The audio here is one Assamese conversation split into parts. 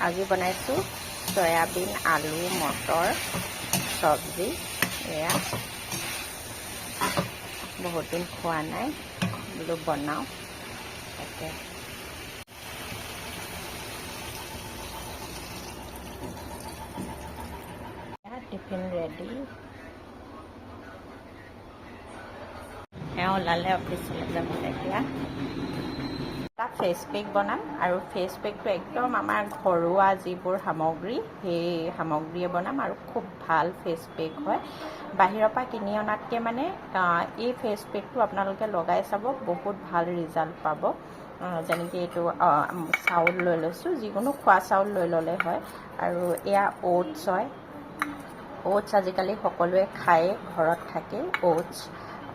আজি বনাইছোঁ চয়াবিন, আলু, মটৰ চব্জি। এয়া বহুত দিন খোৱা নাই, বোলো বনাওঁ তাকে। Tiffin ready. এওঁ ওলালে অফিচলৈ যাবলৈ। এতিয়া এটা ফেচ পেক বনাম আৰু ফেচ পেকটো একদম আমাৰ ঘৰুৱা যিবোৰ সামগ্ৰী, সেই সামগ্ৰীয়ে বনাম আৰু খুব ভাল ফেচ পেক হয়। বাহিৰৰ পৰা কিনি অনাতকৈ মানে এই ফেচ পেকটো আপোনালোকে লগাই চাব, বহুত ভাল ৰিজাল্ট পাব। যেনেকৈ এইটো চাউল লৈ লৈছোঁ, যিকোনো খোৱা চাউল লৈ ল'লে হয়। আৰু এয়া অ'টছ হয়। অ'টছ আজিকালি সকলোৱে খায়ে, ঘৰত থাকে অ'টছ।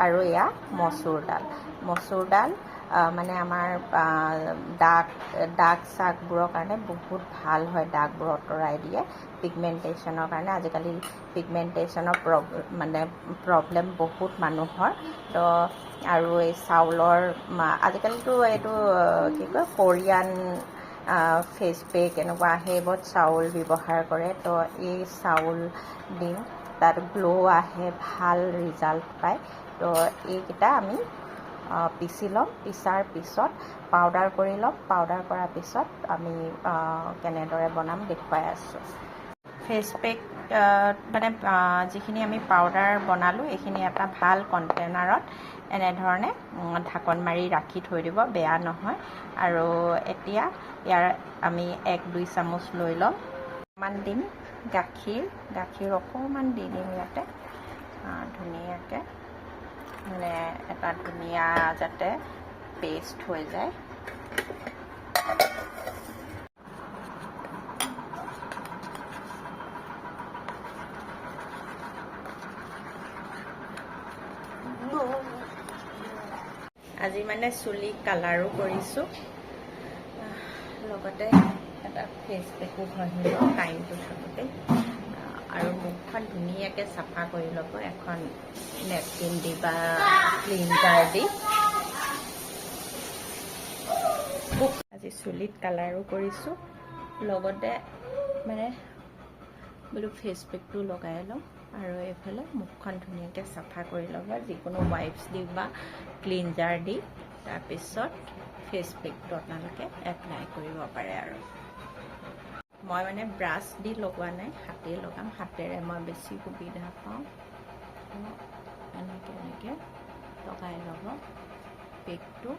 আৰু এয়া মচুৰ দাল। মচুৰ দাল মানে আমাৰ দাগ দাগ চাগবোৰৰ কাৰণে বহুত ভাল হয়, দাগবোৰ আঁতৰাই দিয়ে। পিগমেণ্টেশ্যনৰ কাৰণে, আজিকালি পিগমেণ্টেশ্যনৰ মানে প্ৰব্লেম বহুত মানুহৰ। তো আৰু এই চাউলৰ, আজিকালিতো এইটো কি কয়, কোৰিয়ান ফেচ পেক এনেকুৱা সেইবোৰত চাউল ব্যৱহাৰ কৰে। তো এই চাউল দিম, তাত গ্ল' আহে, ভাল ৰিজাল্ট পায়। তো এইকেইটা আমি পিচি ল'ম। পিছাৰ পিছত পাউডাৰ কৰি ল'ম। পাউডাৰ কৰাৰ পিছত আমি কেনেদৰে বনাম দেখুৱাই আছোঁ। ফেচ পেক মানে যিখিনি আমি পাউডাৰ বনালোঁ, এইখিনি এটা ভাল কণ্টেইনাৰত এনেধৰণে ঢাকন মাৰি ৰাখি থৈ দিব, বেয়া নহয়। আৰু এতিয়া ইয়াৰ আমি 1-2 চামুচ লৈ ল'ম। অকণমান দিম গাখীৰ, গাখীৰ অকণমান দি দিম ইয়াতে ধুনীয়াকৈ, মানে এটা ধুনীয়া যাতে পেষ্ট হৈ যায়। আজি মানে চুলি কালাৰো কৰিছোঁ, লগতে এটা ফেচ পেকো ঘঁহি লওঁ টাইমটো থাকোঁতে। আৰু মুখখন ধুনীয়াকৈ চাফা কৰি ল'ব এখন নেপকিন দি বা ক্লিনজাৰ দি। আজি চুলিত কালাৰো কৰিছোঁ, লগতে মানে বোলো ফেচ পেকটো লগাই লওঁ। আৰু এইফালে মুখখন ধুনীয়াকৈ চাফা কৰি ল'ব যিকোনো ৱাইপছ দি বা ক্লিনজাৰ দি, তাৰপিছত ফেচ পেকটো আপোনালোকে এপ্লাই কৰিব পাৰে। আৰু মই মানে ব্ৰাছ দি লগোৱা নাই, হাতেই লগাম। হাতেৰে মই বেছি সুবিধা পাওঁ। এনেকৈ এনেকৈ লগাই ল'ব পেকটো।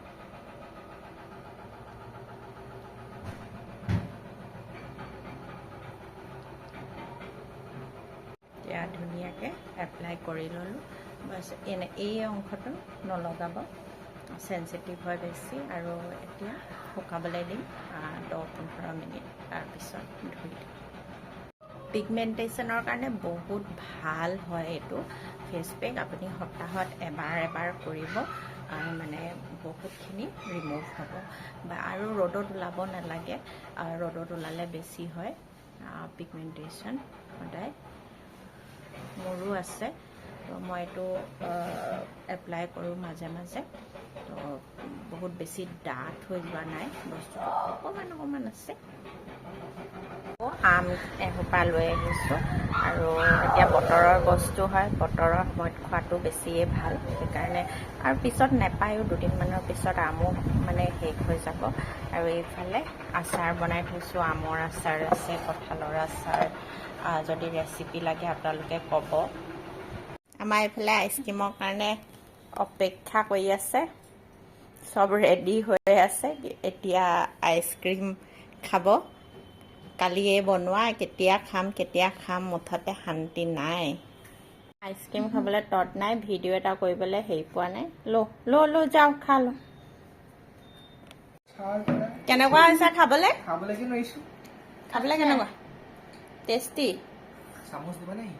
এতিয়া ধুনীয়াকৈ এপ্লাই কৰি ল'লোঁ। বাছ, এনে এই অংশটো নলগাব, চেঞ্চিটিভ হয় বেছি। আৰু এতিয়া শুকাবলৈ দিম 10-15 মিনিট, তাৰপিছত ধুই দিম। পিগমেণ্টেশ্যনৰ কাৰণে বহুত ভাল হয় এইটো ফেচ পেক। আপুনি সপ্তাহত এবাৰ এবাৰ কৰিব, মানে বহুতখিনি ৰিমুভ হ'ব। বা আৰু ৰ'দত ওলাব নালাগে, ৰ'দত ওলালে বেছি হয় পিগমেণ্টেশ্যন। সদায় মোৰো আছে, তো মই এইটো এপ্লাই কৰোঁ মাজে মাজে। তো বহুত বেছি ডাঠ হৈ যোৱা নাই বস্তুটো, অকণমান অকণমান আছে। আম এসোপা লৈ আহিছোঁ। আৰু এতিয়া বতৰৰ বস্তু হয়, বতৰৰ সময়ত খোৱাটো বেছিয়ে ভাল, সেইকাৰণে। আৰু পিছত নাপায়ো, দুদিনমানৰ পিছত আমো মানে শেষ হৈ যাব। আৰু এইফালে আচাৰ বনাই থৈছোঁ, আমৰ আচাৰ আছে, কঁঠালৰ আচাৰ। যদি ৰেচিপি লাগে আপোনালোকে ক'ব। আমাৰ এইফালে আইচক্ৰীমৰ কাৰণে অপেক্ষা কৰি আছে, চব ৰেডি হৈ আছে, এতিয়া আইচক্ৰীম খাব। কালিয়ে বনোৱা, কেতিয়া খাম কেতিয়া খাম, মুঠতে শান্তি নাই। আইচক্ৰীম খাবলৈ তত নাই, ভিডিঅ' এটা কৰিবলৈ হেৰি পোৱা নাই। ল ল ল, যাওঁ খা ল। কেনেকুৱা হৈছে খাবলৈ? খাবলৈকে নোৱাৰিছো। খাবলৈ কেনেকুৱা? টেষ্টি? চামুচ দিবা নাই?